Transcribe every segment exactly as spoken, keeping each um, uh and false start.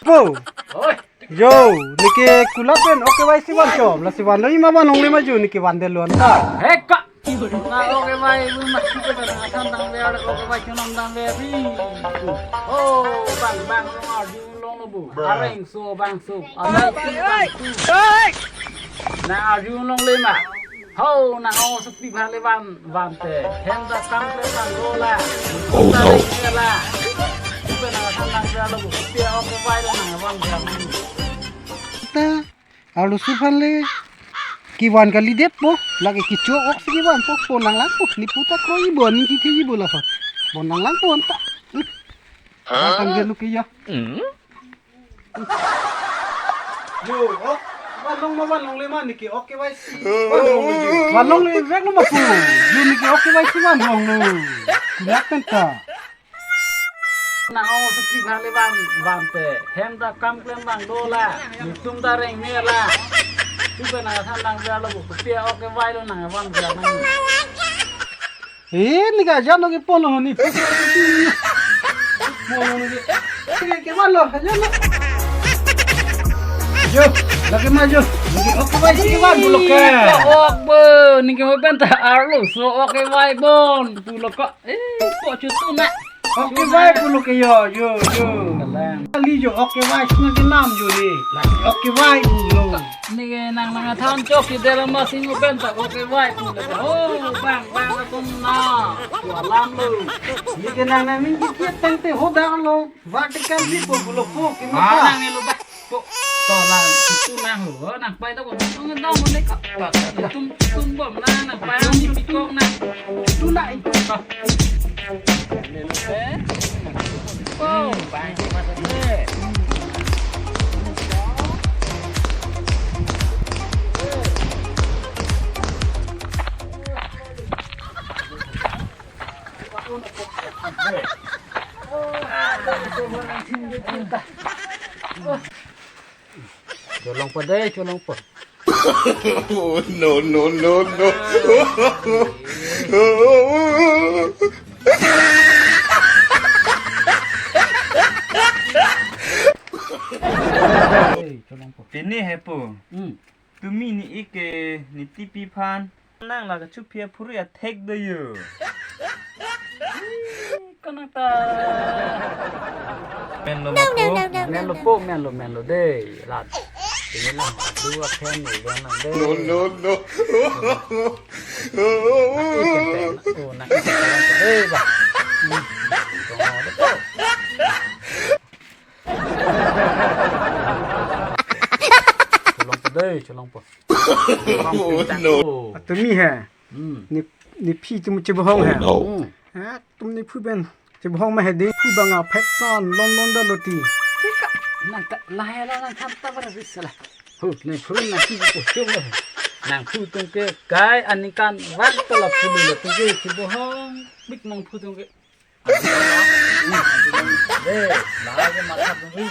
Po. Oi. Yo, neke kulap pen ok KYC vanchom. Lasi vanlo, ima van longle ma yo, neke vandetlo anta. Heka. Na ok KYC bu ma kipe na than dang ve, ok KYC chonam dang ve ri. Oh, bang bang long arju longlo bu. Areng so bang so. Areng tu bang tu. Na arju longle ma. Ho, na o sepi bhale van, vante. Hem ta kam klemvang dolang. Oh, no. Dolang. Kipe na than dang ve lo bu. Kipe ok KYC lo nang van dolang. Ta, arloso aphan le kevan kalidet po, lake kecho ok si kevan po, pon nanglang po, ne pu ta kroipo, aning kithejipo lason. Pon nanglang po anta. Hmm. Tang dia nuki ya. Hmm? Yo, ok, van long ma van longle ma neke ok KYC. Van longle yo. Van longle vek lo ma pu. Yo neke ok KYC van longlo. Kulap pen ta. Na o sepi bhale van, vante. Hem ta kam klemvang dolang. Netum ta reng me lang. Kipe na than dang ve lo bu. Kipe ok KYC lo nang van ve nang. Eh, neke ajan lo ke pon lo ni. Pon lo ni. Neke kevan lo, ajan lo. Yo, lake ma yo. Neke ok KYC kevan pulo ke. Ok bo, neke mo pen ta arloso ok KYC bon pulo ke. Eh, ko chutu na. Ok KYC pulo ke yo, yo, yo. Kalang. Kali yo ok KYC na kenam yo ni. Lake ok KYC lo. Neke nang nang than chok si dera ma sing open ta ok KYC pulo. Oh, bang bang atum na. Alam lo. Neke nang nang ning kikiat tangte hodak lo. Vertical bi po pulo po ke ma. Ah, nang ne lo ba. Po. To la, itu nang lo, nang pai ta ko. Nang ta mo ne ka. Tum tum bom na, nang pai ni pikok na. Itu na itu. Ne lo, eh. Oh, pai ni ma ta ne. Cholong po dei, cholong po. Oh, no, no, no, no. Dei, cholong po. Pini he po. Hmm. Tumi ne-ik ke ne tipi aphan. Nang la kachupi aphurui athek do yo. Kanang ta. Menlo ma po. Menlo po, menlo, menlo dei. Rat. Pini lang adu atheng ni dong lang dei. No, no, no. Oh, nak dei ba. Hmm. Tunggu deh po. Cholong po dei, cholong po. Oh, no. Tumi he. Hmm. Ne, nephi atum chebohong he. Oh, no. Hmm. Ha, atum nephu pen chebohong ma he dei, phu bang a phet san lon lon da lo ti. Nang ta lahai lo, nang than ta bara ris la. Hu, nephu nang ki ko chom lo. Nangphu atum ke kai aningkan vang ta la phu lo atum ke chebohong. Bik nangphu atum ke. Dei, lahai ke matha dun ri.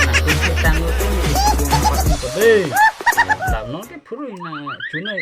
Nangphu ke tanglo atum ke chebohong atum ke dei. Lam non ke phurui nang chunai.